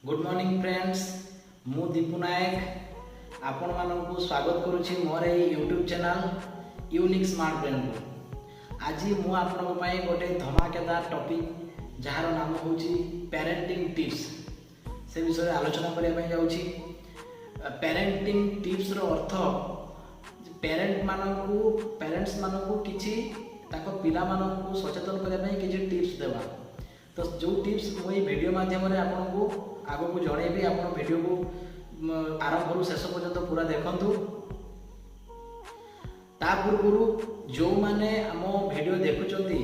Good morning friends, ମୁଁ ଦୀପୁ ନାୟକ ଆପଣମାନଙ୍କୁ ସ୍ୱାଗତ କରୁଛି ମୋର ଏଇ ୟୁଟ୍ୟୁବ୍ ଚ୍ୟାନେଲ୍ ୟୁନିକ୍ ସ୍ମାର୍ଟ ବ୍ରେନ୍କୁ। ଆଜି ମୁଁ ଆପଣଙ୍କ ପାଇଁ ଗୋଟେ ଧମାକେଦାର ଟପିକ୍, ଯାହାର ନାମ ହେଉଛି ପ୍ୟାରେଣ୍ଟିଂ ଟିପ୍ସ, ସେ ବିଷୟରେ ଆଲୋଚନା କରିବା ପାଇଁ ଯାଉଛି। ପ୍ୟାରେଣ୍ଟିଂ ଟିପ୍ସର ଅର୍ଥ ପ୍ୟାରେଣ୍ଟସ୍ ମାନଙ୍କୁ କିଛି ତାଙ୍କ ପିଲାମାନଙ୍କୁ ସଚେତନ କରିବା ପାଇଁ କିଛି ଟିପ୍ସ ଦେବା। ତ ଯେଉଁ ଟିପ୍ସ ମୁଁ ଏଇ ଭିଡ଼ିଓ ମାଧ୍ୟମରେ ଆପଣଙ୍କୁ ଆଗକୁ ଜଣେଇବି, ଆପଣ ଭିଡ଼ିଓକୁ ଆରମ୍ଭରୁ ଶେଷ ପର୍ଯ୍ୟନ୍ତ ପୁରା ଦେଖନ୍ତୁ। ତା ପୂର୍ବରୁ ଯେଉଁମାନେ ଆମ ଭିଡ଼ିଓ ଦେଖୁଛନ୍ତି,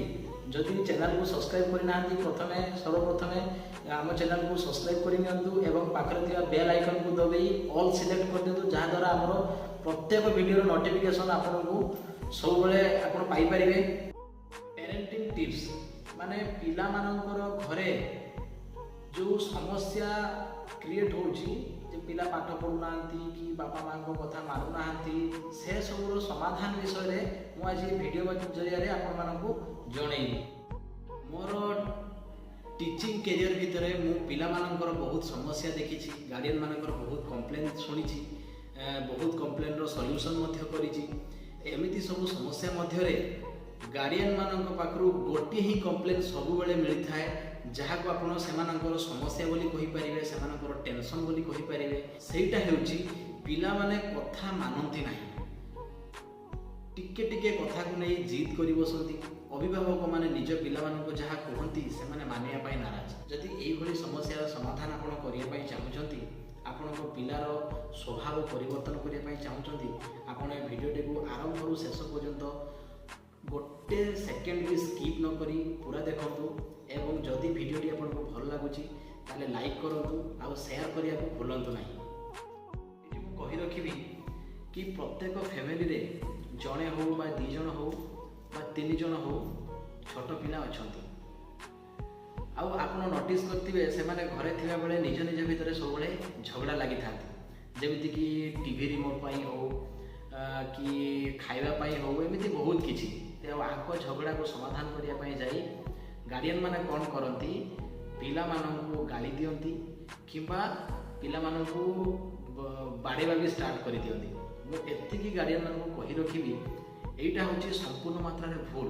ଯଦି ଚ୍ୟାନେଲକୁ ସବସ୍କ୍ରାଇବ୍ କରିନାହାନ୍ତି, ସର୍ବପ୍ରଥମେ ଆମ ଚ୍ୟାନେଲକୁ ସବସ୍କ୍ରାଇବ୍ କରିନିଅନ୍ତୁ ଏବଂ ପାଖରେ ଥିବା ବେଲ୍ ଆଇକନ୍କୁ ଦବାଇ ଅଲ୍ ସିଲେକ୍ଟ କରିଦିଅନ୍ତୁ, ଯାହାଦ୍ୱାରା ଆମର ପ୍ରତ୍ୟେକ ଭିଡ଼ିଓର ନୋଟିଫିକେସନ୍ ଆପଣଙ୍କୁ ସବୁବେଳେ ଆପଣ ପାଇପାରିବେ। ପ୍ୟାରେଣ୍ଟିଂ ଟିପ୍ସ ମାନେ ପିଲାମାନଙ୍କର ଘରେ ଯେଉଁ ସମସ୍ୟା କ୍ରିଏଟ୍ ହେଉଛି ଯେ ପିଲା ପାଠ ପଢ଼ୁନାହାନ୍ତି କି ବାପା ମାଆଙ୍କ କଥା ମାନୁନାହାନ୍ତି, ସେ ସବୁର ସମାଧାନ ବିଷୟରେ ମୁଁ ଆଜି ଭିଡ଼ିଓ ଜରିଆରେ ଆପଣମାନଙ୍କୁ ଜଣେଇବି। ମୋର ଟିଚିଂ କ୍ୟାରିୟର ଭିତରେ ମୁଁ ପିଲାମାନଙ୍କର ବହୁତ ସମସ୍ୟା ଦେଖିଛି, ଗାର୍ଡ଼ିଆନ ମାନଙ୍କର ବହୁତ କମ୍ପ୍ଲେନ୍ ଶୁଣିଛି, ବହୁତ କମ୍ପ୍ଲେନ୍ର ସଲ୍ୟୁସନ୍ ମଧ୍ୟ କରିଛି। ଏମିତି ସବୁ ସମସ୍ୟା ମଧ୍ୟରେ ଗାର୍ଡ଼ିଆନ ମାନଙ୍କ ପାଖରୁ ଗୋଟିଏ ହିଁ କମ୍ପ୍ଲେନ୍ ସବୁବେଳେ ମିଳିଥାଏ, ଯାହାକୁ ଆପଣ ସେମାନଙ୍କର ସମସ୍ୟା ବୋଲି କହିପାରିବେ, ସେମାନଙ୍କର ଟେନସନ୍ ବୋଲି କହିପାରିବେ। ସେଇଟା ହେଉଛି ପିଲାମାନେ କଥା ମାନନ୍ତି ନାହିଁ, ଟିକେ ଟିକେ କଥାକୁ ନେଇ ଜିଦ୍ କରି ବସନ୍ତି। ଅଭିଭାବକମାନେ ନିଜ ପିଲାମାନଙ୍କୁ ଯାହା କୁହନ୍ତି, ସେମାନେ ମାନିବା ପାଇଁ ନାରାଜ। ଯଦି ଏଇଭଳି ସମସ୍ୟାର ସମାଧାନ ଆପଣ କରିବା ପାଇଁ ଚାହୁଁଛନ୍ତି, ଆପଣଙ୍କ ପିଲାର ସ୍ୱଭାବ ପରିବର୍ତ୍ତନ କରିବା ପାଇଁ ଚାହୁଁଛନ୍ତି, ଆପଣ ଏ ଭିଡ଼ିଓଟିକୁ ଆରମ୍ଭରୁ ଶେଷ ପର୍ଯ୍ୟନ୍ତ ଗୋଟେ ସେକେଣ୍ଡ ବି ସ୍କିପ୍ ନ କରି ପୁରା ଦେଖନ୍ତୁ ଏବଂ ଯଦି ଭିଡ଼ିଓଟି ଆପଣଙ୍କୁ ଭଲ ଲାଗୁଛି, ତାହେଲେ ଲାଇକ୍ କରନ୍ତୁ ଆଉ ସେୟାର କରିବାକୁ ଭୁଲନ୍ତୁ ନାହିଁ। ଏଠି ମୁଁ କହି ରଖିବି କି ପ୍ରତ୍ୟେକ ଫ୍ୟାମିଲିରେ ଜଣେ ହଉ ବା ଦୁଇ ଜଣ ହଉ ବା ତିନି ଜଣ ହଉ, ଛୋଟ ପିଲା ଅଛନ୍ତି। ଆଉ ଆପଣ ନୋଟିସ୍ କରିଥିବେ, ସେମାନେ ଘରେ ଥିବାବେଳେ ନିଜ ନିଜ ଭିତରେ ସବୁବେଳେ ଝଗଡ଼ା ଲାଗିଥାନ୍ତି, ଯେମିତିକି ଟିଭି ରିମୋଟ୍ ପାଇଁ ହଉ କି ଖାଇବା ପାଇଁ ହଉ, ଏମିତି ବହୁତ କିଛି। ଆଉ ୟାଙ୍କ ଝଗଡ଼ାକୁ ସମାଧାନ କରିବା ପାଇଁ ଯାଇ ଗାର୍ଡ଼ିଆନ ମାନେ କ'ଣ କରନ୍ତି? ପିଲାମାନଙ୍କୁ ଗାଳି ଦିଅନ୍ତି କିମ୍ବା ପିଲାମାନଙ୍କୁ ବାଡ଼େଇବା ବି ଷ୍ଟାର୍ଟ କରିଦିଅନ୍ତି। ମୁଁ ଏତିକି ଗାର୍ଡ଼ିଆନ ମାନଙ୍କୁ କହି ରଖିବି, ଏଇଟା ହେଉଛି ସମ୍ପୂର୍ଣ୍ଣ ମାତ୍ରାରେ ଭୁଲ।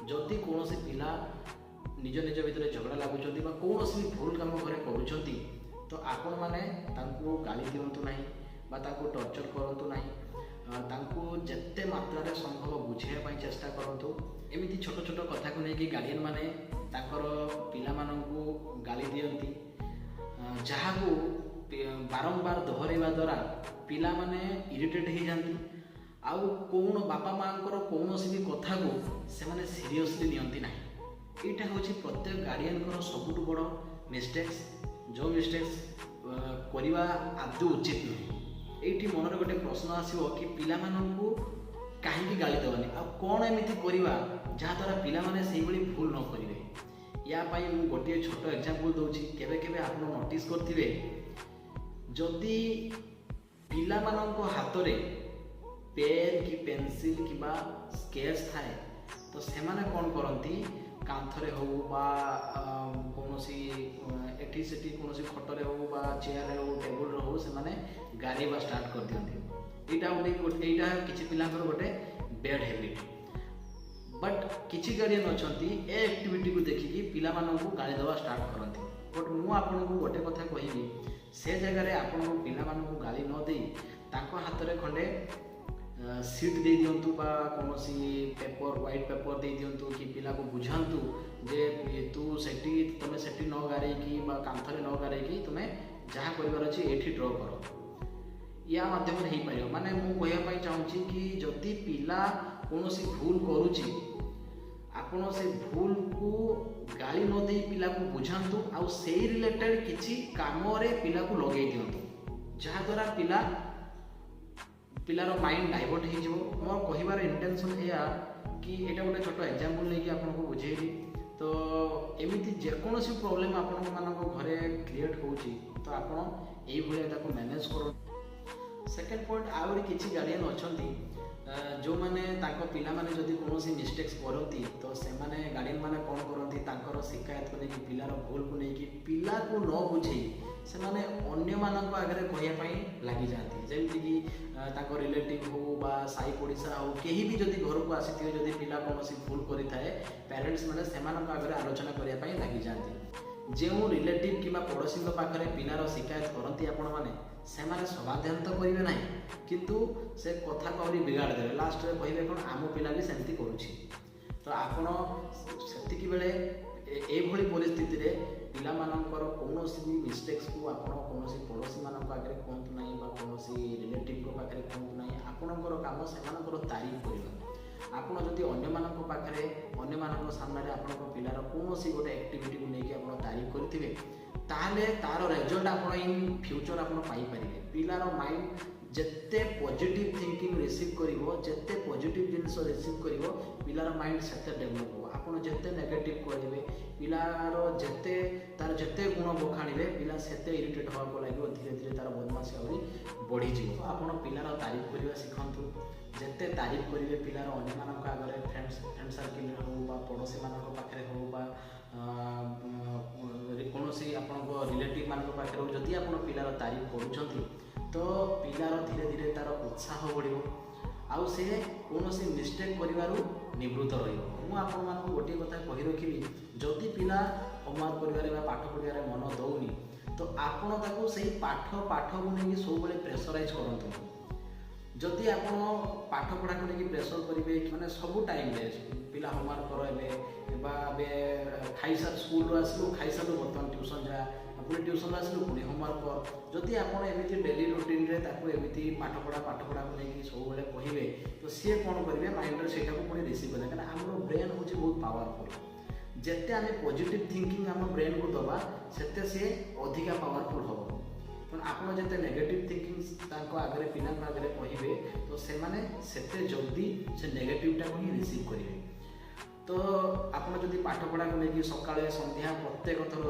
ଯଦି କୌଣସି ପିଲା ନିଜ ନିଜ ଭିତରେ ଝଗଡ଼ା ଲାଗୁଛନ୍ତି ବା କୌଣସି ବି ଭୁଲ କାମ ଘରେ କରୁଛନ୍ତି, ତ ଆପଣମାନେ ତାଙ୍କୁ ଗାଳି ଦିଅନ୍ତୁ ନାହିଁ ବା ତାଙ୍କୁ ଟର୍ଚର କରନ୍ତୁ ନାହିଁ। ତାଙ୍କୁ ଯେତେ ମାତ୍ରାରେ ସମ୍ଭବ ବୁଝେଇବା ପାଇଁ ଚେଷ୍ଟା କରନ୍ତୁ। ଏମିତି ଛୋଟ ଛୋଟ କଥାକୁ ନେଇକି ଗାର୍ଡ଼ିଆନ ମାନେ ତାଙ୍କର ପିଲାମାନଙ୍କୁ ଗାଳି ଦିଅନ୍ତି, ଯାହାକୁ ବାରମ୍ବାର ଦୋହରାଇବା ଦ୍ୱାରା ପିଲାମାନେ ଇରିଟେଟ୍ ହେଇଯାନ୍ତି ଆଉ ବାପା ମାଆଙ୍କର କୌଣସି ବି କଥାକୁ ସେମାନେ ସିରିୟସଲି ନିଅନ୍ତି ନାହିଁ। ଏଇଟା ହେଉଛି ପ୍ରତ୍ୟେକ ଗାର୍ଡ଼ିଆନଙ୍କର ସବୁଠୁ ବଡ଼ ମିଷ୍ଟେକ୍ସ, ଯେଉଁ ମିଷ୍ଟେକ୍ସ କରିବା ଆଦୌ ଉଚିତ ନୁହେଁ। ଏଇଠି ମନରେ ଗୋଟେ ପ୍ରଶ୍ନ ଆସିବ କି ପିଲାମାନଙ୍କୁ କାହିଁକି ଗାଳି ଦେବାନି ଆଉ କ'ଣ ଏମିତି କରିବା ଯାହାଦ୍ୱାରା ପିଲାମାନେ ସେଇଭଳି ଭୁଲ ନ କରିବେ? ୟା ପାଇଁ ମୁଁ ଗୋଟିଏ ଛୋଟ ଏକ୍ଜାମ୍ପଲ୍ ଦେଉଛି। କେବେ କେବେ ଆପଣ ନୋଟିସ୍ କରିଥିବେ, ଯଦି ପିଲାମାନଙ୍କ ହାତରେ ପେନ୍ କି ପେନସିଲ୍ କିମ୍ବା ସ୍କେଚ୍ ଥାଏ, ତ ସେମାନେ କ'ଣ କରନ୍ତି? କାନ୍ଥରେ ହଉ ବା କୌଣସି ଏଠି ସେଠି କୌଣସି ଖଟରେ ହଉ ବା ଚେୟାରରେ ହଉ, ଟେବୁଲରେ ହଉ, ସେମାନେ ଗାରେଇବା ଷ୍ଟାର୍ଟ କରିଦିଅନ୍ତି। ଏଇଟା କିଛି ପିଲାଙ୍କର ଗୋଟେ ବ୍ୟାଡ୍ ହ୍ୟାବିଟ୍। ବଟ୍ କିଛି ଗାର୍ଡ଼ିଆନ୍ ଅଛନ୍ତି, ଏ ଆକ୍ଟିଭିଟିକୁ ଦେଖିକି ପିଲାମାନଙ୍କୁ ଗାଳି ଦେବା ଷ୍ଟାର୍ଟ କରନ୍ତି। ବଟ୍ ମୁଁ ଆପଣଙ୍କୁ ଗୋଟେ କଥା କହିବି, ସେ ଜାଗାରେ ଆପଣଙ୍କ ପିଲାମାନଙ୍କୁ ଗାଳି ନ ଦେଇ ତାଙ୍କ ହାତରେ ଖଣ୍ଡେ ସିଟ୍ ଦେଇ ଦିଅନ୍ତୁ ବା କୌଣସି ପେପର, ହ୍ୱାଇଟ୍ ପେପର ଦେଇ ଦିଅନ୍ତୁ କି ପିଲାକୁ ବୁଝାନ୍ତୁ ଯେ ତୁ ସେଠି ତୁମେ ସେଠି ନ ଗାରେଇକି ବା କାନ୍ଥରେ ନ ଗାରେଇକି ତୁମେ ଯାହା କରିବାର ଅଛି ଏଇଠି ଡ୍ର କର। ୟା ମାଧ୍ୟମରେ ହେଇପାରିବ। ମାନେ ମୁଁ କହିବା ପାଇଁ ଚାହୁଁଛି କି ଯଦି ପିଲା କୌଣସି ଭୁଲ କରୁଛି, ଆପଣ ସେ ଭୁଲକୁ ଗାଳି ନ ଦେଇ ପିଲାକୁ ବୁଝାନ୍ତୁ ଆଉ ସେଇ ରିଲେଟେଡ୍ କିଛି କାମରେ ପିଲାକୁ ଲଗେଇ ଦିଅନ୍ତୁ, ଯାହାଦ୍ୱାରା ପିଲାର ମାଇଣ୍ଡ ଡାଇଭର୍ଟ ହେଇଯିବ। ମୋର କହିବାର ଇଣ୍ଟେନସନ୍ ଏଇଆ କି ଏଇଟା ଗୋଟେ ଛୋଟ ଏକ୍ଜାମ୍ପଲ୍ ନେଇକି ଆପଣଙ୍କୁ ବୁଝେଇଲି। ତ ଏମିତି ଯେକୌଣସି ପ୍ରୋବ୍ଲେମ୍ ଆପଣଙ୍କ ଘରେ କ୍ରିଏଟ୍ ହେଉଛି, ତ ଆପଣ ଏଇଭଳିଆ ତାକୁ ମ୍ୟାନେଜ୍ କରନ୍ତୁ। ସେକେଣ୍ଡ ପଏଣ୍ଟ, ଆହୁରି କିଛି ଗାର୍ଡ଼ିଆନ୍ ଅଛନ୍ତି, ଯେଉଁମାନେ ତାଙ୍କ ପିଲାମାନେ ଯଦି କୌଣସି ମିଷ୍ଟେକ୍ସ କରନ୍ତି, ତ ସେମାନେ ଗାର୍ଡ଼ିଆନ୍ ମାନେ କ'ଣ କରନ୍ତି? ତାଙ୍କର ଶିକାୟତକୁ ନେଇକି, ପିଲାର ଭୁଲକୁ ନେଇକି, ପିଲାକୁ ନ ବୁଝେଇ ସେମାନେ ସେମାନେ ଅନ୍ୟମାନଙ୍କ ଆଗରେ କହିବା ପାଇଁ ଲାଗିଯାଆନ୍ତି। ଯେମିତିକି ତାଙ୍କ ରିଲେଟିଭ୍ ହଉ ବା ସାହି ପଡ଼ିଶା ହଉ, କେହି ବି ଯଦି ଘରକୁ ଆସିଥିବେ, ଯଦି ପିଲା କୌଣସି ଭୁଲ କରିଥାଏ, ପ୍ୟାରେଣ୍ଟସ୍ ମାନେ ସେମାନଙ୍କ ଆଗରେ ଆଲୋଚନା କରିବା ପାଇଁ ଲାଗିଯାଆନ୍ତି। ଯେଉଁ ରିଲେଟିଭ୍ କିମ୍ବା ପଡ଼ୋଶୀଙ୍କ ପାଖରେ ପିଲାର ଶିକାୟତ କରନ୍ତି ଆପଣମାନେ, ସେମାନେ ସମାଧାନ ତ କରିବେ ନାହିଁ, କିନ୍ତୁ ସେ କଥାକୁ ଆହୁରି ବିଗାଡ଼ି ଦେବେ। ଲାଷ୍ଟରେ କହିବେ କ'ଣ, ଆମ ପିଲା ବି ସେମିତି କରୁଛି। ତ ଆପଣ ସେତିକି ବେଳେ ଏଇଭଳି ପରିସ୍ଥିତିରେ ପିଲାମାନଙ୍କର କୌଣସି ବି ମିଷ୍ଟେକ୍ସକୁ ଆପଣ କୌଣସି ପଡ଼ୋଶୀମାନଙ୍କ ଆଗରେ କୁହନ୍ତୁ ନାହିଁ ବା କୌଣସି ରିଲେଟିଭ୍ଙ୍କ ପାଖରେ କୁହନ୍ତୁ ନାହିଁ। ଆପଣଙ୍କର କାମ ସେମାନଙ୍କର ତାରିଫ କରିବା। ଆପଣ ଯଦି ଅନ୍ୟମାନଙ୍କ ପାଖରେ, ଅନ୍ୟମାନଙ୍କ ସାମ୍ନାରେ ଆପଣଙ୍କ ପିଲାର କୌଣସି ଗୋଟେ ଆକ୍ଟିଭିଟିକୁ ନେଇକି ଆପଣ ତାରିଫ କରିଥିବେ, ତାହେଲେ ତାର ରେଜଲ୍ଟ ଆପଣ ଇନ୍ ଫ୍ୟୁଚର୍ ଆପଣ ପାଇପାରିବେ। ପିଲାର ମାଇଣ୍ଡ ଯେତେ ପଜିଟିଭ୍ ଥିଙ୍କିଂ ରିସିଭ୍ କରିବ, ଯେତେ ପଜିଟିଭ୍ ଜିନିଷ ରିସିଭ୍ କରିବ, ପିଲାର ମାଇଣ୍ଡ ସେତେ ଡେଭଲପ୍ ହେବ। ଆପଣ ଯେତେ ନେଗେଟିଭ୍ କରିବେ, ପିଲାର ଯେତେ ତାର ଯେତେ ଗୁଣ ବଖାଣିବେ, ପିଲା ସେତେ ଇରିଟେଟ୍ ହେବାକୁ ଲାଗିବ। ଧୀରେ ଧୀରେ ତାର ବଦମାସି ଆହୁରି ବଢ଼ିଯିବ। ଆପଣ ପିଲାର ତାରିଫ କରିବା ଶିଖନ୍ତୁ। ଯେତେ ତାରିଫ କରିବେ ପିଲାର ଅନ୍ୟମାନଙ୍କ ଆଗରେ, ଫ୍ରେଣ୍ଡ ସର୍କିଲ୍ରେ ହେଉ ବା ପଡ଼ୋଶୀମାନଙ୍କ ପାଖରେ ହେଉ ବା କୌଣସି ଆପଣଙ୍କ ରିଲେଟିଭ୍ ମାନଙ୍କ ପାଖରେ ହେଉ, ଯଦି ଆପଣ ପିଲାର ତାରିଫ କରୁଛନ୍ତି ତ ପିଲାର ଧୀରେ ଧୀରେ ତାର ଉତ୍ସାହ ବଢ଼ିବ ଆଉ ସେ କୌଣସି ମିଷ୍ଟେକ୍ କରିବାରୁ ନିବୃତ୍ତ ରହିବ। ମୁଁ ଆପଣମାନଙ୍କୁ ଗୋଟିଏ କଥା କହି ରଖିବି, ଯଦି ପିଲା ହୋମୱାର୍କ କରିବାରେ ବା ପାଠ ପଢ଼ିବାରେ ମନ ଦେଉନି, ତ ଆପଣ ତାକୁ ସେଇ ପାଠକୁ ନେଇକି ସବୁବେଳେ ପ୍ରେସରାଇଜ୍ କରନ୍ତୁନି। ଯଦି ଆପଣ ପାଠ ପଢ଼ାକୁ ନେଇକି ପ୍ରେସର କରିବେ, ମାନେ ସବୁ ଟାଇମ୍ରେ ପିଲା ହୋମୱାର୍କ କର ଏବେ, ବା ଏବେ ଖାଇସାର, ସ୍କୁଲରୁ ଆସିଲୁ, ଖାଇସାରିଲୁ, ବର୍ତ୍ତମାନ ଟ୍ୟୁସନ୍ ଯା, ପୁଣି ଟ୍ୟୁସନ୍ରୁ ଆସିଲୁ, ପୁଣି ହୋମୱାର୍କ କର, ଯଦି ଆପଣ ଏମିତି ଡେଲି ରୁଟିନ୍ରେ ତାକୁ ଏମିତି ପାଠ ପଢ଼ା ପାଠ ପଢ଼ାକୁ ନେଇକି ସବୁବେଳେ କହିବେ, ତ ସିଏ କ'ଣ କରିବେ, ମାଇଣ୍ଡରେ ସେଇଟାକୁ ପୁଣି ରିସିଭ୍ କରିବେ। କାହିଁକିନା ଆମର ବ୍ରେନ୍ ହେଉଛି ବହୁତ ପାୱାରଫୁଲ୍। ଯେତେ ଆମେ ପଜିଟିଭ୍ ଥିଙ୍କିଂ ଆମ ବ୍ରେନ୍କୁ ଦେବା, ସେତେ ସିଏ ଅଧିକା ପାୱାରଫୁଲ୍ ହେବ। ତେଣୁ ଆପଣ ଯେତେ ନେଗେଟିଭ୍ ଥିଙ୍କିଂ ତାଙ୍କ ଆଗରେ, ପିଲାଙ୍କ ଆଗରେ କହିବେ, ତ ସେମାନେ ସେତେ ଜଲ୍ଦି ସେ ନେଗେଟିଭ୍ଟାକୁ ହିଁ ରିସିଭ୍ କରିବେ। ତ ଆପଣ ଯଦି ପାଠ ପଢ଼ାକୁ ନେଇକି ସକାଳେ ସନ୍ଧ୍ୟା ପ୍ରତ୍ୟେକ ଥର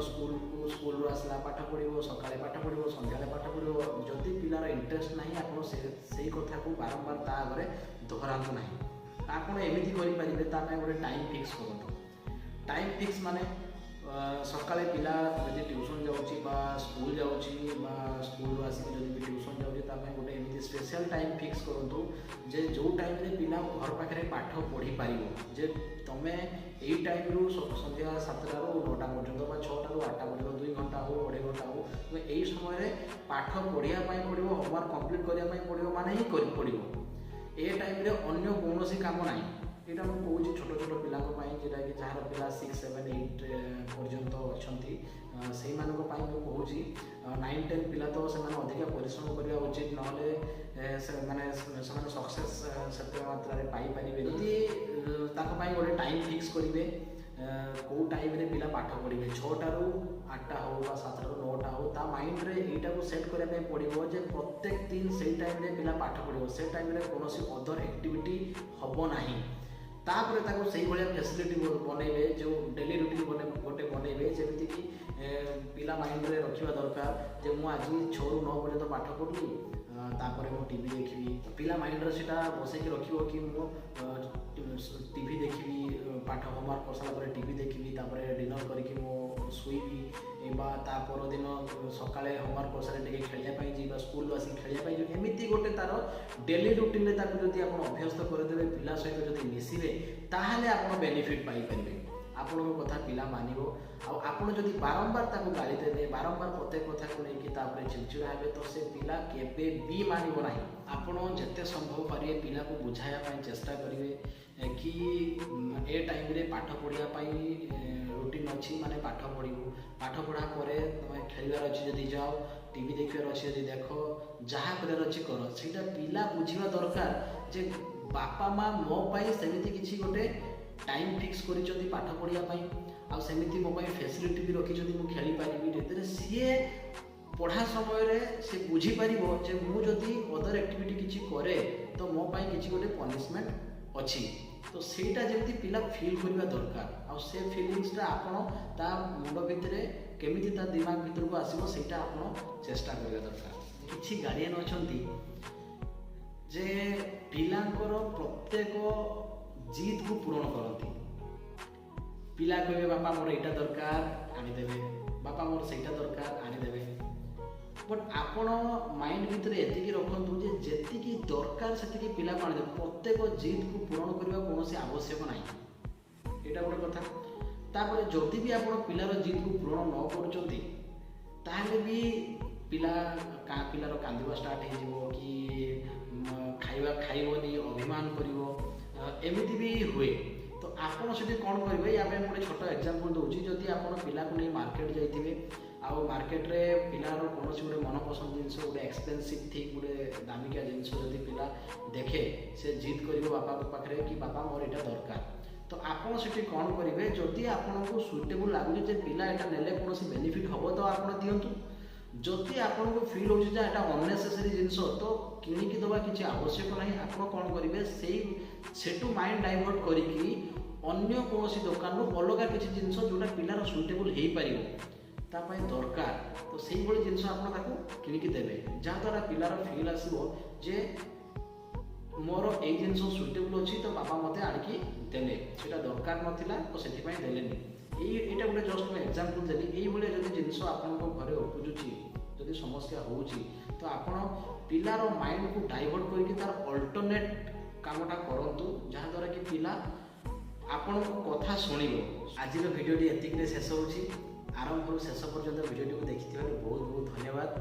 ସ୍କୁଲରୁ ଆସିଲା ପାଠ ପଢ଼ିବ, ସକାଳେ ପାଠ ପଢ଼ିବ, ସନ୍ଧ୍ୟାବେଳେ ପାଠ ପଢ଼ିବ, ଯଦି ପିଲାର ଇଣ୍ଟରେଷ୍ଟ ନାହିଁ, ଆପଣ ସେଇ କଥାକୁ ବାରମ୍ବାର ତା ଆଗରେ ଦୋହରାନ୍ତୁ ନାହିଁ। ଆପଣ ଏମିତି କରିପାରିବେ, ତା ପାଇଁ ଗୋଟେ ଟାଇମ୍ ଫିକ୍ସ କରନ୍ତୁ। ଟାଇମ୍ ଫିକ୍ସ ମାନେ ସକାଳେ ପିଲା ଯଦି ଟ୍ୟୁସନ୍ ଯାଉଛି ବା ସ୍କୁଲ ଯାଉଛି ବା ସ୍କୁଲରୁ ଆସିକି ଯଦି ବି ଟ୍ୟୁସନ୍ ଯାଉଛି, ତା ପାଇଁ ଗୋଟେ ଏମିତି ସ୍ପେଶିଆଲ୍ ଟାଇମ୍ ଫିକ୍ସ କରନ୍ତୁ ଯେ ଯେଉଁ ଟାଇମ୍ରେ ପିଲା ଘର ପାଖରେ ପାଠ ପଢ଼ିପାରିବ, ଯେ ତୁମେ ଏଇ ଟାଇମ୍ରୁ ସନ୍ଧ୍ୟା 7ଟାରୁ 9ଟା ପର୍ଯ୍ୟନ୍ତ ବା 6ଟାରୁ 8ଟା ପର୍ଯ୍ୟନ୍ତ, 2 ଘଣ୍ଟା ହଉ 2.5 ଘଣ୍ଟା ହଉ, ତୁମେ ଏଇ ସମୟରେ ପାଠ ପଢ଼ିବା ପାଇଁ ପଡ଼ିବ, ହୋମୱାର୍କ କମ୍ପ୍ଲିଟ୍ କରିବା ପାଇଁ ପଡ଼ିବ, ମାନେ ହିଁ କରି ପଡ଼ିବ। ଏ ଟାଇମ୍ରେ ଅନ୍ୟ କୌଣସି କାମ ନାହିଁ। ଏଇଟା ମୁଁ କହୁଛି ଛୋଟ ଛୋଟ ପିଲାଙ୍କ ପାଇଁ, ଯେଉଁଟାକି ଯାହାର ପିଲା 6 7 8 ପର୍ଯ୍ୟନ୍ତ ଅଛନ୍ତି, ସେଇମାନଙ୍କ ପାଇଁ ମୁଁ କହୁଛି। 9 10 ପିଲା ତ ସେମାନେ ଅଧିକା ପରିଶ୍ରମ କରିବା ଉଚିତ, ନହେଲେ ସେମାନେ ସକ୍ସେସ୍ ସେତେ ମାତ୍ରାରେ ପାଇପାରିବେ। ଯଦି ତାଙ୍କ ପାଇଁ ଗୋଟେ ଟାଇମ୍ ଫିକ୍ସ କରିବେ, କେଉଁ ଟାଇମ୍ରେ ପିଲା ପାଠ ପଢ଼ିବେ, 6ଟାରୁ 8ଟା ହଉ ବା 7ଟାରୁ 9ଟା ହଉ, ତା ମାଇଣ୍ଡରେ ଏଇଟାକୁ ସେଟ୍ କରିବା ପାଇଁ ପଡ଼ିବ ଯେ ପ୍ରତ୍ୟେକ ଦିନ ସେଇ ଟାଇମ୍ରେ ପିଲା ପାଠ ପଢ଼ିବ, ସେ ଟାଇମ୍ରେ କୌଣସି ଅଦର ଆକ୍ଟିଭିଟି ହେବ ନାହିଁ। ତାପରେ ତାକୁ ସେଇଭଳିଆ ଫ୍ୟାସିଲିଟି ବନେଇବେ, ଯେଉଁ ଡେଲି ରୁଟିନ୍ ଗୋଟେ ବନେଇବେ, ଯେମିତିକି ପିଲା ମାଇଣ୍ଡରେ ରଖିବା ଦରକାର ଯେ ମୁଁ ଆଜି 6ରୁ 9 ପର୍ଯ୍ୟନ୍ତ ପାଠ ପଢ଼ିଲି, ତାପରେ ମୁଁ ଟିଭି ଦେଖିବି। ପିଲା ମାଇଣ୍ଡରେ ସେଇଟା ବସେଇକି ରଖିବ କି ମୁଁ ଟିଭି ଦେଖିବି, ପାଠ ହୋମୱାର୍କ କରିସାରିଲା ପରେ ଟିଭି ଦେଖିବି, ତାପରେ ଡିନର୍ କରିକି ମୁଁ ଶୋଇବି, ବା ତା ପରଦିନ ସକାଳେ ହୋମୱାର୍କ କରିସାରିଲେ ଟିକେ ଖେଳିବା ପାଇଁ ଯିବି ବା ସ୍କୁଲରୁ ଆସିକି ଖେଳିବା ପାଇଁ ଯିବି। ଏମିତି ଗୋଟେ ତାର ଡେଲି ରୁଟିନ୍ରେ ତାକୁ ଯଦି ଆପଣ ଅଭ୍ୟସ୍ତ କରିଦେବେ, ପିଲା ସହିତ ଯଦି ମିଶିବେ, ତାହେଲେ ଆପଣ ବେନିଫିଟ୍ ପାଇପାରିବେ। ଆପଣଙ୍କ କଥା ପିଲା ମାନିବ। ଆଉ ଆପଣ ଯଦି ବାରମ୍ବାର ତାକୁ ଗାଳି ଦେବେ, ବାରମ୍ବାର ପ୍ରତ୍ୟେକ କଥାକୁ ନେଇକି ତାପରେ ଚିଡ଼ଚିଡ଼ା ହେବେ, ତ ସେ ପିଲା କେବେ ବି ମାନିବ ନାହିଁ। ଆପଣ ଯେତେ ସମ୍ଭବ ପାରିବେ ପିଲାକୁ ବୁଝାଇବା ପାଇଁ ଚେଷ୍ଟା କରିବେ କି ଏ ଟାଇମ୍ରେ ପାଠ ପଢ଼ିବା ପାଇଁ ରୁଟିନ୍ ଅଛି, ମାନେ ପାଠ ପଢ଼ିବୁ, ପାଠ ପଢ଼ା ପରେ ତୁମେ ଖେଳିବାର ଅଛି ଯଦି ଯାଅ, ଟିଭି ଦେଖିବାର ଅଛି ଯଦି ଦେଖ, ଯାହା କରିବାର ଅଛି କର। ସେଇଟା ପିଲା ବୁଝିବା ଦରକାର ଯେ ବାପା ମା ମୋ ପାଇଁ ସେମିତି କିଛି ଗୋଟେ ଟାଇମ୍ ଫିକ୍ସ କରିଛନ୍ତି ପାଠ ପଢ଼ିବା ପାଇଁ, ଆଉ ସେମିତି ମୋ ପାଇଁ ଫ୍ୟାସିଲିଟି ବି ରଖିଛନ୍ତି, ମୁଁ ଖେଳିପାରିବି। ଯେତେବେଳେ ସିଏ ପଢ଼ା ସମୟରେ ସେ ବୁଝିପାରିବ ଯେ ମୁଁ ଯଦି ଅଦର ଆକ୍ଟିଭିଟି କିଛି କରେ ତ ମୋ ପାଇଁ କିଛି ଗୋଟେ ପନିସମେଣ୍ଟ ଅଛି, ତ ସେଇଟା ଯେମିତି ପିଲା ଫିଲ୍ କରିବା ଦରକାର। ଆଉ ସେ ଫିଲିଙ୍ଗସଟା ଆପଣ ତା ମୁଣ୍ଡ ଭିତରେ କେମିତି ତା ଦିମାଗ ଭିତରକୁ ଆସିବ, ସେଇଟା ଆପଣ ଚେଷ୍ଟା କରିବା ଦରକାର। କିଛି ଗାର୍ଡ଼ିଆନ୍ ଅଛନ୍ତି ଯେ ପିଲାଙ୍କର ପ୍ରତ୍ୟେକ ଜିଦ୍କୁ ପୂରଣ କରନ୍ତି। ପିଲା କହିବେ ବାପା ମୋର ଏଇଟା ଦରକାର, ଆଣିଦେବେ, ବାପା ମୋର ସେଇଟା ଦରକାର, ଆଣିଦେବେ। ବଟ୍ ଆପଣ ମାଇଣ୍ଡ ଭିତରେ ଏତିକି ରଖନ୍ତୁ ଯେ ଯେତିକି ଦରକାର ସେତିକି ପିଲାକୁ ଆଣିଦେବେ। ପ୍ରତ୍ୟେକ ଜିଦ୍କୁ ପୂରଣ କରିବା କୌଣସି ଆବଶ୍ୟକ ନାହିଁ, ଏଇଟା ଗୋଟେ କଥା। ତାପରେ ଯଦି ବି ଆପଣ ପିଲାର ଜିଦ୍କୁ ପୂରଣ ନ କରୁଛନ୍ତି, ତାହେଲେ ବି ପିଲାର କାନ୍ଦିବା ଷ୍ଟାର୍ଟ ହେଇଯିବ କି ଖାଇବା ଖାଇବନି, ଅଭିମାନ କରିବ, ଏମିତି ବି ହୁଏ। ତ ଆପଣ ସେଠି କ'ଣ କରିବେ, ୟା ପାଇଁ ମୁଁ ଗୋଟେ ଛୋଟ ଏକ୍ଜାମ୍ପଲ୍ ଦେଉଛି। ଯଦି ଆପଣ ପିଲାକୁ ନେଇ ମାର୍କେଟ ଯାଇଥିବେ ଆଉ ମାର୍କେଟରେ ପିଲାର କୌଣସି ଗୋଟେ ମନପସନ୍ଦ ଜିନିଷ, ଗୋଟେ ଏକ୍ସପେନ୍ସିଭ୍ ଥିଙ୍ଗ, ଗୋଟେ ଦାମିକିଆ ଜିନିଷ ଯଦି ପିଲା ଦେଖେ, ସେ ଜିଦ୍ କରିବ ବାପାଙ୍କ ପାଖରେ କି ବାପା ମୋର ଏଇଟା ଦରକାର। ତ ଆପଣ ସେଠି କ'ଣ କରିବେ, ଯଦି ଆପଣଙ୍କୁ ସୁଇଟେବୁଲ୍ ଲାଗୁଛି ଯେ ପିଲା ଏଇଟା ନେଲେ କୌଣସି ବେନିଫିଟ୍ ହେବ, ତ ଆପଣ ଦିଅନ୍ତୁ। ଯଦି ଆପଣଙ୍କୁ ଫିଲ୍ ହେଉଛି ଯେ ଏଇଟା ଅନନେସେସରି ଜିନିଷ, ତ କିଣିକି ଦେବା କିଛି ଆବଶ୍ୟକ ନାହିଁ। ଆପଣ କ'ଣ କରିବେ, ସେଠୁ ମାଇଣ୍ଡ ଡାଇଭର୍ଟ କରିକି ଅନ୍ୟ କୌଣସି ଦୋକାନରୁ ଅଲଗା କିଛି ଜିନିଷ ଯେଉଁଟା ପିଲାର ସୁଇଟେବୁଲ୍ ହେଇପାରିବ, ତା ପାଇଁ ଦରକାର, ତ ସେଇଭଳି ଜିନିଷ ଆପଣ ତାକୁ କିଣିକି ଦେବେ, ଯାହାଦ୍ୱାରା ପିଲାର ଫିଲ୍ ଆସିବ ଯେ ମୋର ଏଇ ଜିନିଷ ସୁଇଟେବୁଲ୍ ଅଛି, ତ ବାପା ମୋତେ ଆଣିକି ଦେଲେ, ସେଇଟା ଦରକାର ନଥିଲା ତ ସେଥିପାଇଁ ଦେଲେନି। ଏଇଟା ଗୋଟେ ଜଷ୍ଟ ମୁଁ ଏକ୍ଜାମ୍ପଲ୍ ଦେଲି। ଏଇଭଳିଆ ଯଦି ଜିନିଷ ଆପଣଙ୍କ ଘରେ ଉପୁଜୁଛି, ଯଦି ସମସ୍ୟା ହେଉଛି, ତ ଆପଣ ପିଲାର ମାଇଣ୍ଡକୁ ଡାଇଭର୍ଟ କରିକି ତାର ଅଲ୍ଟରନେଟ୍ କାମଟା କରନ୍ତୁ, ଯାହାଦ୍ୱାରା କି ପିଲା ଆପଣଙ୍କ କଥା ଶୁଣିବ। ଆଜିର ଭିଡ଼ିଓଟି ଏତିକିରେ ଶେଷ ହେଉଛି। ଆରମ୍ଭରୁ ଶେଷ ପର୍ଯ୍ୟନ୍ତ ଭିଡ଼ିଓଟିକୁ ଦେଖିଥିବାରୁ ବହୁତ ବହୁତ ଧନ୍ୟବାଦ।